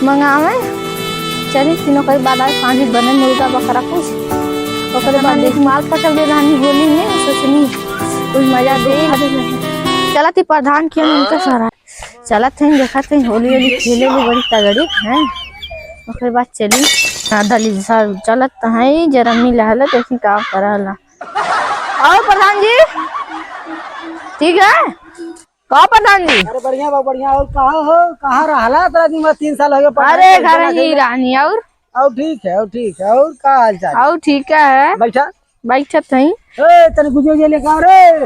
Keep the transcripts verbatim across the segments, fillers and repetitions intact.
मंगावे। चली, तीनों के बाद आज सांझी बने मुर्गा बकरा कुछ। ओकरे बाद एक माल पटल दे रहनी होली में, सोचनी कुछ मजा दे। चलत ही प्रधान के उनका सारा। चलत हैं, देखत हैं, होली होली खेले भी बड़ी तगड़ी हैं। ओकरे बाद चली। हाँ, दली सर चलत हैं, जरा मिला हला, देखी का करला। और प्रधान जी, ठीक है? का प्रधान जी? अरे बढ़िया बा, बढ़िया। और कहाँ हो, कहाँ रहला? तोरा दिन में तीन साल हो गए, पढ़ाई अरे के घर जाना ही के रहनी। और और ठीक है, और ठीक है। और का हाल चाल? और ठीक है। बैठा। बैठत हई। ए, तनी गुजिया उजिया लेके आओ रे।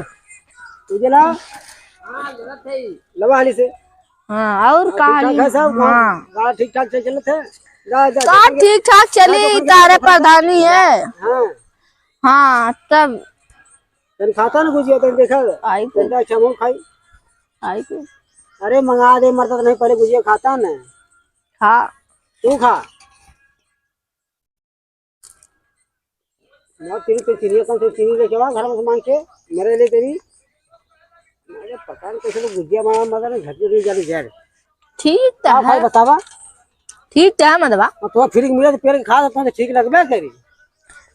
उजला। हाँ, जरूरत है। लवा हाली से। हाँ, और हाँ, का ठीक ठाक हाली? है सब? हाँ। हाँ, ठीक ठाक से चलत है। जा, जा, का जा, ठीक ठाक जा, चली, जा, जा, तारे जा, प्रधानी है। हाँ। हाँ, तब। तनी खाता ना गुजिया, तनी देखा। आई को। तनी अच्छा मुँह खाई। आई को। अरे मंगा दे, मरता तो नहीं, पहले गुजिया खाता ना। खा। तू खा। ना तेरी तो चीनी कम से चीनी लेके आवा घर में से मांग के, मेरे लिए तेरी। अरे पता नहीं कैसे तो गुजिया बना, मगर झटके नहीं जाने जहर। ठीक तो हाँ भाई है। बतावा। ठीक तो है मदवा। और तो फ्री मिले तो पेड़ के खा सकता हूँ, तो ठीक लगबे करी।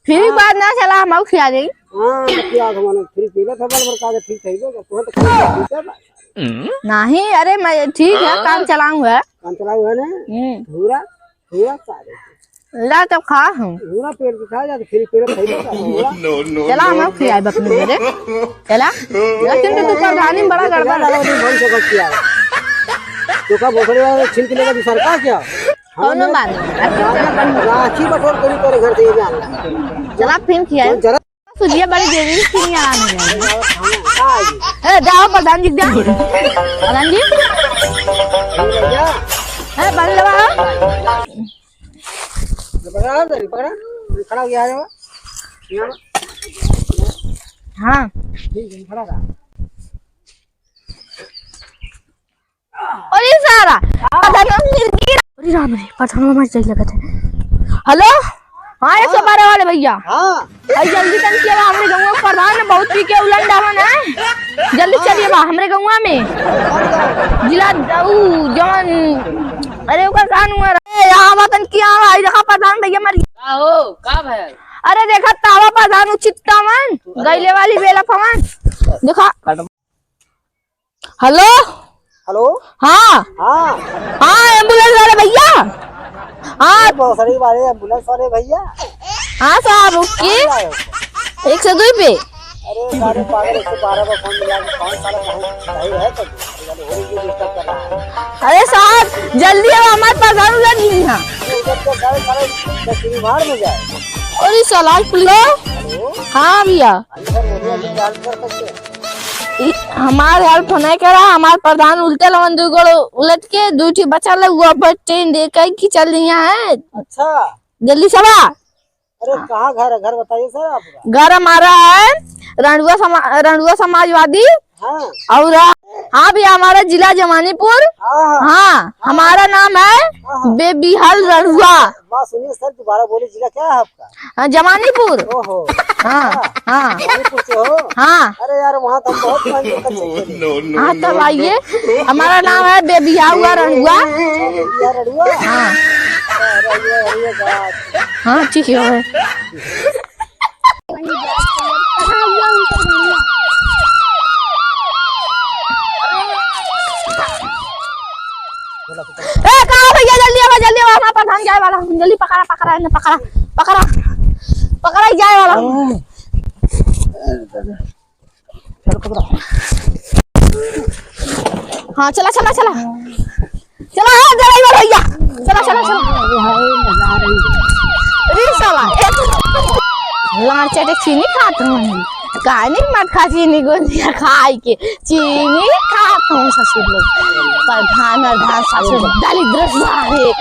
फ्री हाँ। बाद ना चला, हम खिया देई। हाँ, तो क्या हम फ्री पी ले था, बल बल का ठीक है, तो तो ठीक है बा। नहीं, अरे मैं ठीक है, हाँ। काम चलाऊँ है। काम चलाऊँ है ना? हम्म। पूरा पूरा सारे। ला तब खा हम। पूरा पेट दिखा जा, तो फिर पेट खाई जा, पूरा। No, no, चला, हम खियाए अपने घरे। चला। लेकिन तो तू प्रधानी में बड़ा गड़बड़। चला, चला, तू भर से बच गया। तो का बोकरे वाला छीन के लेगा दूसर का क्या? कौनो बात नहीं। राखी बटोर करी तोरे घर से ये जान। चला, फिर खियाए। जरा सुजिया बड़ी देवी की नहीं आने वाली। ए, जाओ प्रधान जी, जाओ। प्रधान जी। ए, बन लगा। पकड़ा, पकड़ा। खड़ा हो गया, आ जाओ। यहाँ। हाँ। ठीक है, खड़ा रहा। अरे सारा, प्रधानवा मिर्गी। अरे राम रे, प्रधानवा मर जाए लगत है। हेलो, हाँ, हाँ। एक सौ बारह वाले भैया। हाँ। अरे जल्दी तन किया बा, हमरे गौवा के प्रधान बहुत पी के उलंड हवन है। जल्दी हाँ। चलिए बा, हमरे गौवा में। कौन गाँव? जिला उ जवन, अरे ओकर का नाम है? ए, यहाँ बा तन किया बा, देखा प्रधान भैया मर गया। का हो, का भयल? अरे देखा तावा प्रधान उचित तावन, अरे। गैले वाली बेला पवन। देखा। हेलो। हेलो। हाँ। हाँ। हाँ, एम्बुलेंस वाले भैया। हाँ। अरे, बहुत सारे वाले एम्बुलेंस वाले भैया। हाँ साहब, की? कहाँ आए हो? एक सौ दो पे। अरे, सारे पागल, एक सौ बारह पर फोन मिला के कौन साला कहाँ सही है तो, हो रही है, डिस्टर्ब कर रहा है। अरे साहब, जल्दी आओ, हमारे पास दारू लगी है। अरे, उधर तो सारे, सारे दक्षिणी भाड़ में जाए। अरे साला, पुलिस। हेलो। हाँ भैया। अरे सर, बोलिए, अभी क्या हेल्प कर सकते हैं? ई, हमार हेल्प नहीं करा, हमार प्रधान उल्टे लवन दू गोड़ उलट के दू ठी बचा ले, वो पर ट्रेन दे के खिंचल दिया है। अच्छा। जल्दी से बा। अरे कहाँ घर है? घर बताइए सर आपका। घर हमारा है रणुआ समा-, रणुआ समाजवादी। हाँ। और हाँ भैया, हमारा जिला जवानीपुर। हाँ, हाँ। हाँ, हाँ। हमारा नाम है हाँ, हाँ। बेबिहल रणुआ। बात सुनिए सर, दोबारा बोलिए, जिला क्या है आपका? हाँ, जवानीपुर। ओहो। हाँ, हाँ। हाँ। जवानीपुर से हो? हाँ। अरे यार, वहाँ तो हम बहुत मंदिर तक चले थे। No, no, हाँ, तब no, आइए। No। हमारा नाम है बेबिया हुआ रणुआ। बेबिया रणुआ? हाँ। अरे, अरे, अरे, बात। हाँ, ठीक है। ए, कहाँ भैया, जल्दी आवा, जल्दी आवा, हमारा प्रधान जाए वाला, जल्दी पकड़ा, पकड़ा, इन्हें पकड़ा, पकड़ा, पकड़ा ही जाए वाला। हाँ, चला, चला, चला। चला, हाँ, ड्राइवर भैया। चला, चला, चला। अरे साला, एक लाड़ चटे चीनी खात हूँ। काहे नहीं मत खा चीनी गोंदिया खाए के? चीनी खात हूँ ससुर लोग। प्रधान, प्रधान ससुर दलिद्र सारे।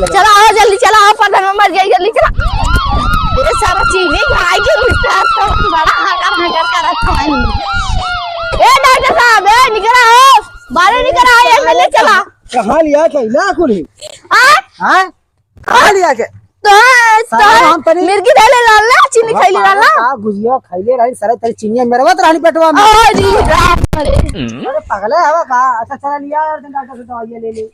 चला आओ जल्दी, चला आओ, प्रधान मर जाए, जल्दी चला। ये सारा चीनी खाए के उल्टा तो बड़ा हाकर हाकर करत हूँ। ए डॉक्टर साहब, ए निकला हो। बाहर निकल आए, एमएलए चला। कहाँ लिया के ला कुली? हाँ? हाँ? कहाँ लिया के? तो, साहब, तो हम तनी मिर्गी डाले लाल ना, चीनी हाँ, खैली लाल ना। पागल का गुजिया खैले रही, सारे तेरी चीनिया मेरवत रहनी पेटवा में। अरे बाप रे। अरे पगले हवा का? अच्छा चला लिया यार, तुम डॉक्टर से दवाइयाँ ले ले।